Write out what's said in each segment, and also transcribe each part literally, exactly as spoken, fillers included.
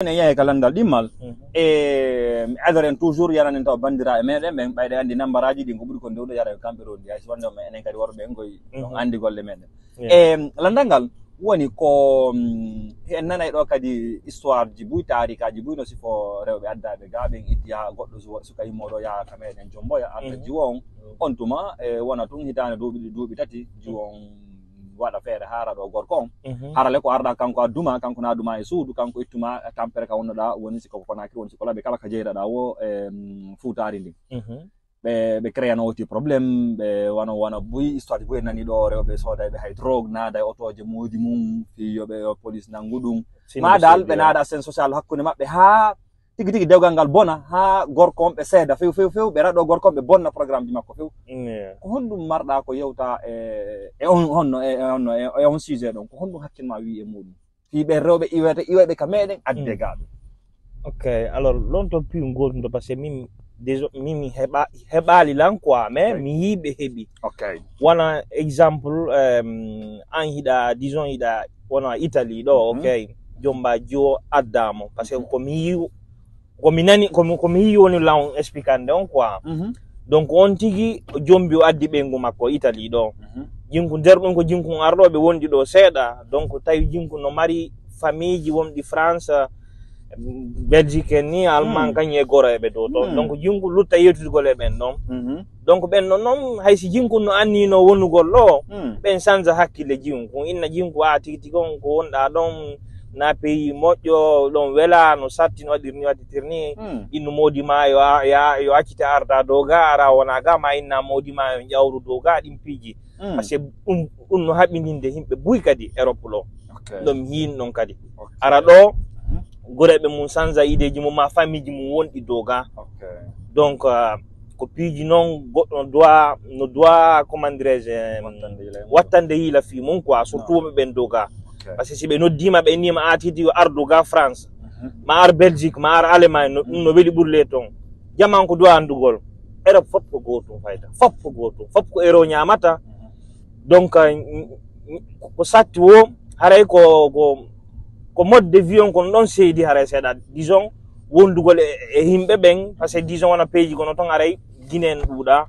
En yahay ka lanndal ɗimmal. E mi adore en toujours, yananen taw banndiraaɓe meɗen ɓen, ɓayde anndi nambaraaji ɗin ko ɓuri ko ndewɗo yara e kamɓe rondi, hay so wonde on enen kadi worɓe en koye on anndi golle meɗen. E lanndal ngal woni ko, mm, en nanay ɗo kadi histoire ji buy, taarikaaji buy, no sifo rewɓe addaaɓe ga ɓen itti yaha goɗɗo su-, suka immo ɗo yaha ka meɗen Jomboya arta jiwo on. On tuma e wona tun hitaande duuɓi ɗiɗi, duuɓi tati jiwo on waɗa feere hara ɗo gorko on. Harale ko arɗa kanko adduma, kanko na duma e suudu, kanko ittuma tampere ka wonnoɗa, woni si ko Konakiri, woni si ko Labe, kala ka jeyɗaɗa wo e, mm, fuutaari ndin. Ɓe, ɓe créano woti problème, ɓe wano, wano buy, histoire buy nani ɗo, rewɓe soodayɓe hay drogue, naada e otooje moodi mum, fi yo ɓe, yo police nangu ɗum. Ma dal ɓe naada scène social hakkunde maɓɓe ha tigi tigi dewgal ngal bona, ha gorko on ɓe seeda few, few, few, ɓe raɗo gorko on ɓe bonna programme ji makko few. Ko honɗum marɗa ko yewta e, e on, honno, e, e honno, e, e on sujet ɗon? Ko honɗum hakkille ma wi e muɗum? Fii ɓen rewɓe iwete, iwayɓe ka meɗen adde ga ɗum. Ok, alors, ɗon to piyu gotum to, parce que min, déjà, min mi heɓa, heɓali lan quoi, mais mi yii ɓe heɓi. Ok. Wona exemple, euh, an hiɗa, disons, hiɗa, wona Italie ɗo, ok, jomba jiwo addamo, parce que ko mi yii, ko mi nani, ko mi, ko mi yii woni lan on expliquande on quoi. Donc, on tigi, o jombi, o addi ɓeyngu makko Italie ɗo. Jinku nder ɗum ko jinku arɗo ɓe wondi ɗo seeɗa. Donc, tawi jinku no mari famille ji wonɗi France, Belgique en ni, Allemagne, kañum e goro e ɓe dow toon. Donc, jinku lutta yewtidgol e ɓen ɗon. Donc, ɓen ɗon noon, hay si jinku no anniyno wonugol ɗo, ɓen change hakkille jinku. Inna jinku, a tigi tigi on ko wonɗa ɗon, na pays moƴƴo, ɗon wela, no satti, no waɗirni, waɗitirni. Innu moodi ma yo a-, ya-, yo accite arda dow ga, ara wona ga, ma inna moodi ma yo ƴawru dow ga, ɗin piiji. Parce que ɗum, ɗum no haɓɓindinde yimɓe buy kadi Europe ɗo. Ok. Ɗum yiin ɗon kadi. Ok. Ara ɗo, gureɓe mum sanza ideeji mum ma famille ji mum wonɗi dow ga. Ok. Donc, euh, ko piiji noon goɗɗo no doit, no doit, comment dirais-je, euh, wattande yiila. Wattande yiila fii mum quoi, surtout wonɓe ɓen dow ga. Ok. Parce que si ɓe noddiima, ɓe innima a tigi yo ardu ga France, ma ar Belgique, ma ar Allemagne, no, ɗum no weli ɓurle toon. Jaman ko doit anndugol. Europe fof ko gootum fayda. Fof ko gootum. Fof ko euro ñaamata. Donc, euh, ko satti wo, haray ko, ko, ko mode de vie on kon ɗon seydi haray seeɗa. Disons, wondugol e, e yimɓe ɓen, parce que disons wona pays ji kono toon haray Guinée en ɗuuɗa,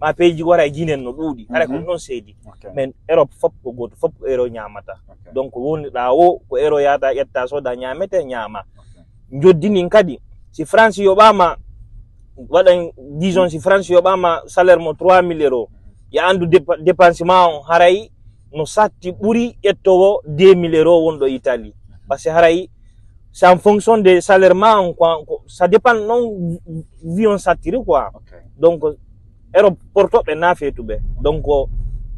ma pays ji ko haray Guinée en no ɗuuɗi. Haray ko ɗon seydi. Ok. Mais Europe fof ko gootum, fof ko euro ñaamata. Ok. Donc, wonɗa wo ko euro yahata ƴetta sooda ñaamete ñaama. Ok. Njoddinin kadi, si France yoɓaama, waɗan, disons, si France yoɓaama salaire mo trois mille euros, ya anndu dépa-, dépense ma on haray no satti ɓuri ƴettowo deux mille euros wonɗo Italie. Parce que haray, c'est en fonction de salaire ma on, quoi, ko, ça dépend non vie on sattiri, quoi. Ok. Donc, Europe portoɓe na feetuɓe. Donc, ko,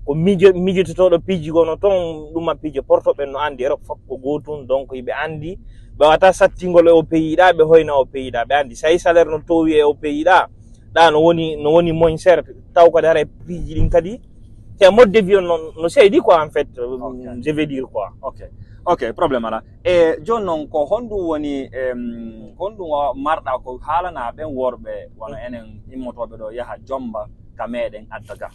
ko mijo-, mijototooɗo piiji gono toon, ɗuma piije portoɓe no anndi Europe fof ko gootum. Donc, iɓe anndi, ɓe wata sattingol e o pays ɗa, ɓe hoyna o pays ɗa. Ɓe anndi, so a yi salaire no toowi e o pays ɗa, ɗa no woni, no woni moins cher, taw kadi haray piiji ɗin kadi, c'est un mode de vie no, no seydi quoi, en fait, je veux dire quoi. Ok. Ok, problème ala. E jooni noon, ko honɗum woni, em, ko honɗum wa-, marɗa ko haalana ɓen worɓe wano enen immotooɓe ɗo yaha jomba ka meɗen adda ga?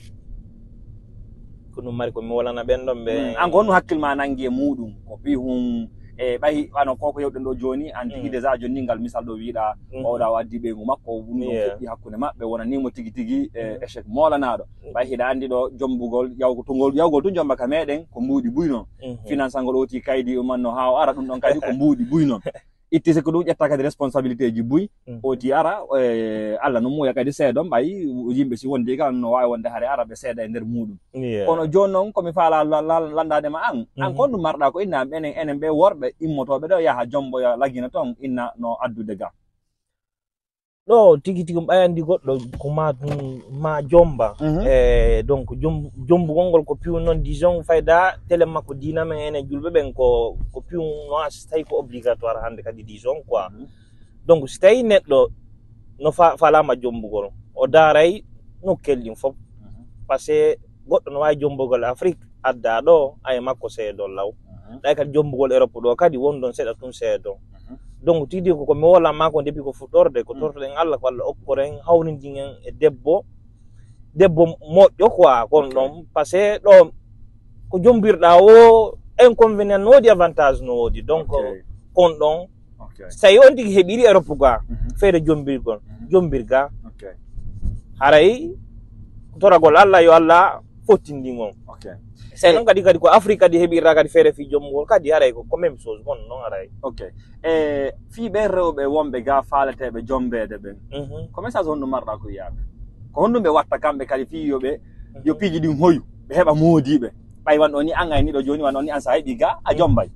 Ko ɗum mari ko mi wolana ɓen ɗon ɓe. Mm, an ko honɗum hakkille ma nangi e muɗum? Ko pihum, e ɓay wano ko ko yewɗen ɗo jooni, an tigi déjà jonni ngal misal ɗo wiɗa, o ɗa o addi ɓeyngu makko, ɗum ɗon fuɗɗi hakkunde maɓɓe, wonanimo tigi tigi, e, échec moolanaɗo. Ɓay hiɗa anndi ɗo jombugol, yawgol tun jomba ka meɗen, ko mbuuɗi buy non. Finansangol oti kaydi man no haa o ara, ɗum ɗon kadi ko mbuuɗi buy non. Itti si ko ɗum ƴetta kadi responsabilité ji buy, oti ara, e, Allah no muuya kadi seedon, ɓay yimɓe si wondi kala no waawi wonde hare ara ɓe seeda e nder muɗum. Kono jooni noon ko mi faala la-, la-, landaade ma an, an ko honɗum marɗa ko inna enen, enen ɓe worɓe immotooɓe ɗo yaha jomboya lagina toon inna no addude ga? Ɗo tigi tigi ɓay anndi goɗɗo ko ma ɗum, ma jomba. E, donc, jom-, jombugol ngol ko piw noon, disons, fayda télé makko diina men enen julɓe ɓen ko, ko piw no as tawi ko obligatoire hannde kadi, disons, quoi. Donc, si tawi neɗɗo no fa-, falama jombugol, o daaray nokkel ɗin fof. Parce que goɗɗo no waawi jombugol Afrique, adda ɗo, ay makko seedo law. Ɗay kadi jombugol Europe ɗo kadi won ɗon seeɗa tun seedo. Donc, tigi ko, ko mi wola ma ko depuis ko fuɗɗorde, ko tortoɗen Allah ko Allah okkoren, hawrindin en e debbo, debbo moƴƴo quoi, kon ɗon. Parce que ɗo ko jombirɗa o inconvénient no woodi, avantage no woodi. Donc, kon ɗon, So tawi on tigi heɓiri Europe ga, feere jombirgol, jombirga. Haray toragol Allah, yo Allah fottindin on. So tawi non kadi, kadi ko Afrique kadi heɓirta kadi feere fi jombugol kadi, haray ko, ko même chose, kono non haray. Ok. E fii ɓen rewɓe wonɓe ga faaleteeɓe jombeede ɓen, ko message honɗum marɗa ko wiyaɓe? Ko honɗum ɓe watta kamɓe kadi fii yo ɓe, yo piiji ɗin hoyu, ɓe heɓa moodiɓe? Ɓay wano ni an ay niɗo jooni, wano ni an sa heɓi ga, a jombay.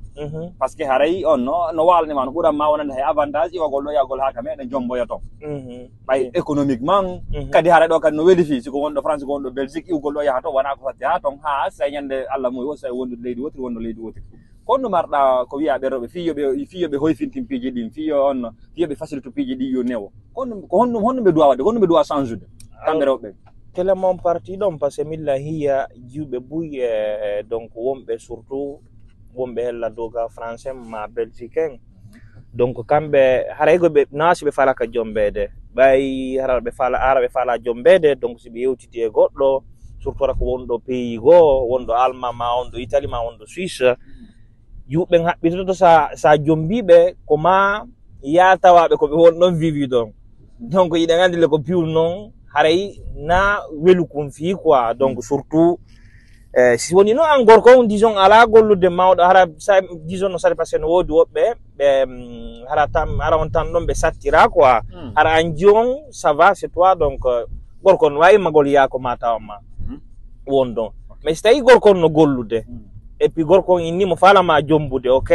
Parce que haray on no, no walni ma, no ɓuran ma wonande hay avantage, iwagol ɗo, yahgol haa ka meɗen jomboya ton. Ɓay économiquement, kadi haray ɗo kadi no weli fii, si ko wonɗo France, ko wonɗo Belgique, iwgol ɗo yaha ton, wona ko fatti haa ton, haa sa ñande Allah moy o, sa wonɗo leydi wotiri, wonɗo leydi wotiri. Ko honɗum marɗa ko wiya ɓe rewɓe, fii yo ɓe, fii yo ɓe hoyfintin piiji ɗin, fii yo on, fii yo ɓe facilite piiji ɗin yo newo? Ko honɗum, ko honɗum, honɗum ɓe duwa waɗde, ko honɗum ɓe duwa change ude, kamɓe rewɓe? Tellement parti ɗon, parce que milla hiya jiwɓe buy, e, e, donc, wonɓe surtout, wonɓe hella doga français ma belgique en. Donc, kamɓe, haray ko ɓe, na si ɓe falaka jombeede, ɓay hara ɓe fala, hara ɓe fala jombeede, donc, si ɓe yewtiti e goɗɗo, surtout hara ko wonɗo pays goo, wonɗo Allemagne ma, wonɗo Italie ma, wonɗo Suisse, jiwɓe ɓen haɓɓitoto sa, sa jombiiɓe, ko ma ya tawaɓe ko ɓe won ɗon vivi ɗon. Donc, iɗen anndi le ko piwul non, haray na welu kon fii quoi. Donc, surtout, eh, si woni no an gorko on, disons, ala gollude mawɗo, hara sa, disons, no sari, parce que no woodi woɓɓe, ɓe, mm, hara tan, hara on tan ɗon ɓe sattira quoi. Hara an ji on, ça va, c'est toi, donc, euh, gorko on wawi magol yaako ma tawa ma. Won ɗon. Mais si tawi gorko on no gollude, et puis gorko on inni mo faala ma jombude, ok.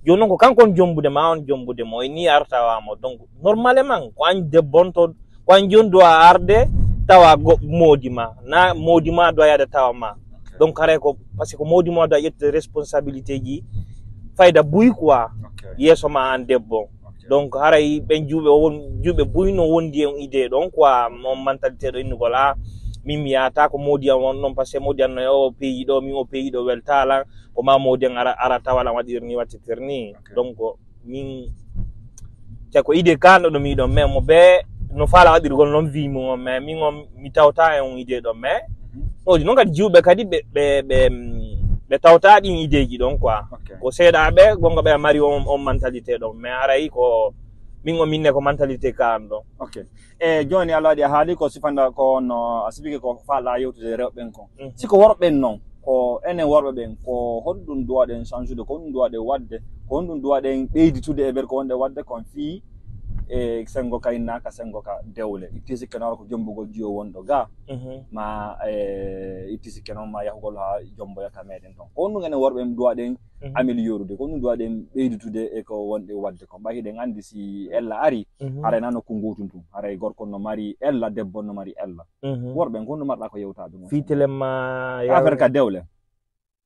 Jooni non ko kanko on jombude ma, on jombude mo, inni artawa mo. Donc, normalement, ko an debbo on to, ko an joni doit arde tawa go-, moodi ma. Na moodi ma doit yaade tawa ma. Donc, haray ko, parce que ko moodi ma doit ƴettude responsabilité ji, fayda buy quoi, yeeso ma an debbo. Donc, haray ɓen jiwɓe won, jiwɓe buy no wondi e on idée ɗon quoi, on mentalité ɗo innugol, a, min mi yahata ko moodi an won ɗon, parce que moodi an no e o pays ɗo, min o pays ɗo weltalan, ko ma moodi an ara, ara tawa lan waɗir ni, wattitir ni. Donc, min, te ko idée kan ɗo mi ɗon, mais mo be no faala waɗirgol non wi mo, mais min on mi tawta e on idée ɗon, mais no woodi non kadi jiwɓe kadi ɓe, ɓe, ɓe, mm, ɓe tawta ɗin idée ji ɗon quoi. Ko seeɗaɓe gonga ɓe mari on, on mentalité ɗon, mais haray ko min o minne ko mentalité kan ɗon. Ok. E jooni Allah waɗi a haali ko sifanda ko no a sifike ko faala yewtude rewɓe ɓen kon. Si ko worɓe ɓen non, ko enen worɓe ɓen, ko honɗum duwaɗen change ude, ko honɗum duwaɗen waɗde, ko honɗum duwaɗen ɓeyditude e nder ko wonɗen waɗde kon fii e sengo ka inna ka sengo ka dewle. Itti sikke noon ko jombugol jiyo wonɗo ga, ma, e, itti sikke noon ma yahugol haa jomboya ka meɗen ton. Ko honɗum enen worɓe ɓen duwaɗen améliorude, ko honɗum duwaɗen ɓeyditude e ko wonɗen waɗde kon. Ɓay hiɗen anndi si ella ari, haray na nokku ngutun tun. Haray gorko no mari ella, debbo no mari ella. Worɓe ɓen, ko honɗum marɗa ko yewta ɗum? Fii telen ma ka affaire ka dewle.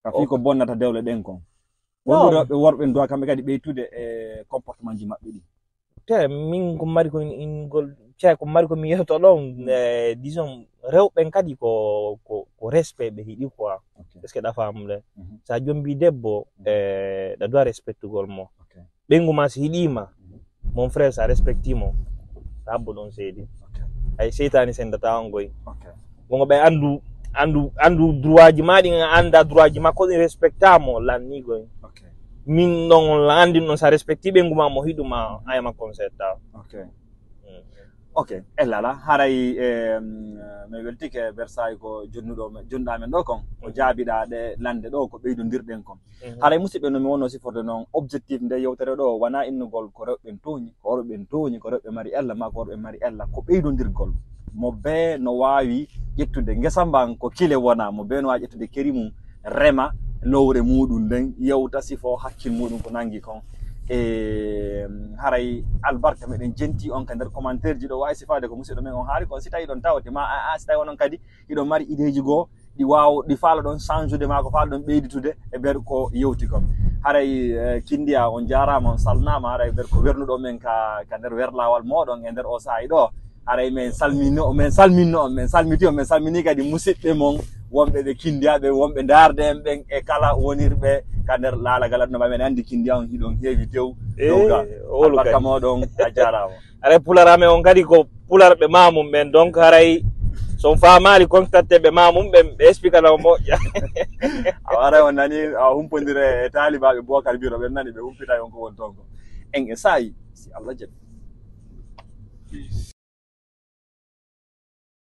Ka fii ko bonnata dewle ɗen kon. Ko honɗum rewɓe, worɓe ɓen duwa kamɓe kadi ɓeytude e comportement ji maɓɓe ɗi? Te min ko mari ko in, ingol, te ko mari ko mi yewto ɗon, eh, disons, rewɓe ɓen kadi ko, ko, ko respect ɓe hiɗi quoi. Est-ce que ɗa faamu le? Sa jombi debbo, eh, ɗa duwa respectugol mo. Ɓeyngu ma si hiɗima, mon frère, sa respecti mo, sa habbo ɗon seedi. Ay seytani sendata on goy. Bongo ɓe andu, andu, andu droit ji ma ɗin, anda droit ji makko ɗin, respecta mo, lanni goy. Min ɗon on anndi ɗon, sa respecti ɓeyngu ma mo hiɗuma, ay makko on setta. Ok. Ella la, haray, em, mi weltike Versailles ko jonnuɗo men, jonɗa men ɗo kon, ko jaabiɗa ɗe lande ɗo ko ɓeydondirɗen kon. Haray musidɓe, no mi wonno siforde noon, objectif nde yewtere ɗo wona innugol ko rewɓe ɓen tooñi, ko worɓe ɓen tooñi, ko rewɓe mari ella, ma ko worɓe mari ella, ko ɓeydondirgol. Mo bee no waawi ƴettude ngesa mban ko kile wona, mo bee no waawi ƴettude keri mum, rema lowre muɗum nden, yewta sifo hakkil muɗum ko nangi kon. E haray albarka meɗen jenti on ka nder commentaire ji ɗo, waawi sifaade ko musidɗo men on haali kon, si tawi ɗon tawte ma, a, a, si tawi onon kadi hiɗon mari ideeji goo ɗi waaw, ɗi faala ɗon change ude maa ko faala ɗon ɓeyditude e nder ko yewti kon. Haray, eh, Kindiya, on jaaraama, on salminaama, haray nder ko wernuɗo men ka, ka nder werlawal mooɗon e nder o saa'i ɗo. Haray men salmino, men salminno on, men salmiti on, men salmini kadi musidɓe mon wonɓe ɓe Kindiya ɓe, wonɓe ndaarde en ɓen e kala wonirɓe ka nder laalagal aduna. Ɓay men anndi Kindiya on hiɗon heewi dew, dewgal. Albarka mooɗon, a jaaraama. Haray pular amen on kadi ko pular ɓe mamum ɓen, donc haray so on faamaali contacte ɓe mamum ɓen, ɓe expliquera on moƴƴa. A waray on nani, a humpondire e taalibaaɓe Boubacar Biro ɓen nani, ɓe humpitay on ko woni ton ko. En e saa'i, si Allah jaɓi.